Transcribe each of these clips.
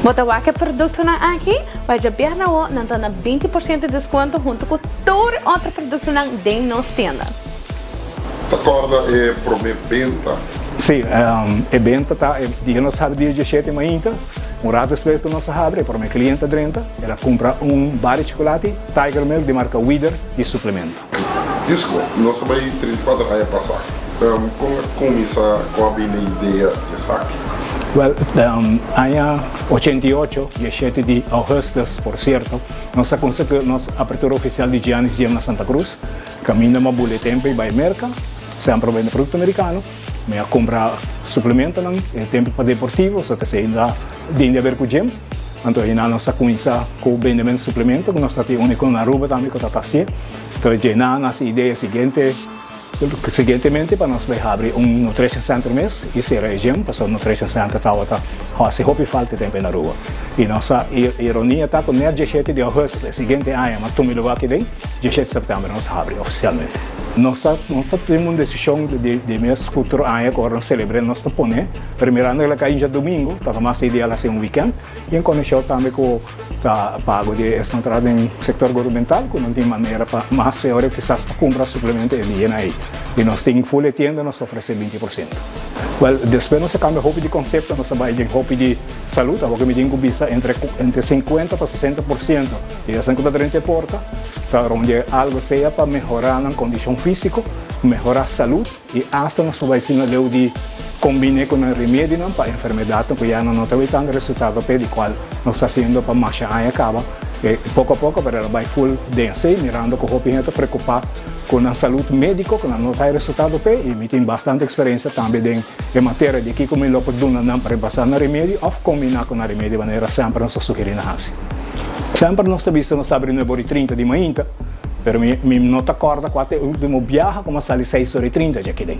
Bo ta wak e produktonan aki? Bai djabièrnè awo nan ta na 20% di deskuento huntu ku tur otro produktonan den nos tienda. Ta kòrda e promé benta? Sí, e benta ta e dia nos habri dia diesshete mainta. Un rato despues ku nos a habri e promé kliente a drenta, el a kumpra un bar di chokolati Tiger Milk di marka Weider di suplemento. Disco, nos ta bai 34 aña pasá. Kon a kuminsá, kon a bini e idea di esaki? Wèl, aña 88, 17 di ougùstùs, por sierto, nos a kuminsá ku nos apertura ofisial di Giannis Gym na Santa Cruz. Kaminda mi a bula e tempu ei bai Merka, semper a bende produkto merikano. Mi a kumpra suplementonan e tempu pa deportivo, so ta esei ta den di haber ku gym. Anto einan nos a kuminsá ku bendementu suplemento, ku nos ta tin úniko na Aruba tambe ku ta ta hasié. Anto djeinan a nase idea siguiente, siguientemente pa nos bai habri un nutrition center mes i sera e gym, pasobra nutrition center tabata hasi hopi falta e tempu ei na Aruba. I nos a, ironia ta ku nèt 17 di ougùstus e siguiente aña mi a tuma e lugá aki den, 17 sèptèmber nos a habri ofisialmente. Nos ta nos ta tuma un desishon di di mes ku tur aña ku ora nos selebr'é nos ta pone, pero mirando ku el a kai djadumingu ta ta mas ideal hasi un wikènt i en konekshon tambe ku ta pago di esnan traha den sektor gubermental ku no tin manera pa mas fe ora kisas pa kumpra suplemento e dianan ei i nos tin ful e tienda nos ta ofresé 20%. Wèl despues nos a kambia hopi di konsepto nos a bai den hopi di salud awor ku mi tin ku bisa entre entre 50 pa 60% di esnan ku ta drenta e porta ta rond'e algu sea pa mehorá nan kondishon físiko, mehorá salud i asta nos por bai asina leu di kombiné ku nan remedionan pa enfermedatnan ku ya nan no ta wei tantu resultado p'e di kual nos ta hasiendo pa masha aña kaba. E poko a poko pero el a bai ful den esei mirando ku hopi hende ta preokupá ku nan salud médiko ku nan no ta haña resultado p'e i mi tin bastante eksperensia tambe den e materia di kiko mi lo por duna nan pa rebasá nan remedio òf kombiná ku nan remedio manera semper nos ta sugerí nan hasi. Semper nos ta bisa nos ta abri nuebe ora i trinta di mainta, pero mi mi no ta kòrda kua ta e último biaha ku mi a sali seis ora i trinta dje aki den.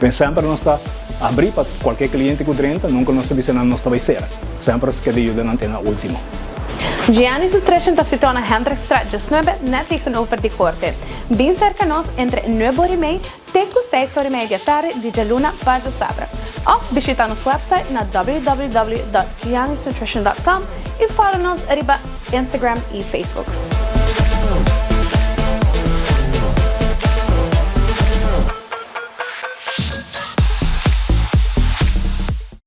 Ben semper nos ta abri pa kualke kliente ku drenta, nunka nos ta bisa nan nos ta bai sera. Semper nos ta keda yuda nan te na último. Gianni's Nutrition ta situá na Hendrikstraat 19, nèt tegenover di korte. Bin serka nos entre nuebe ora i mei te ku seis ora i mei di atardi di djaluna pa djasabra. Òf bishita nos wèpsait na www.giannisnutrition.com i follow nos riba Instagram i Facebook.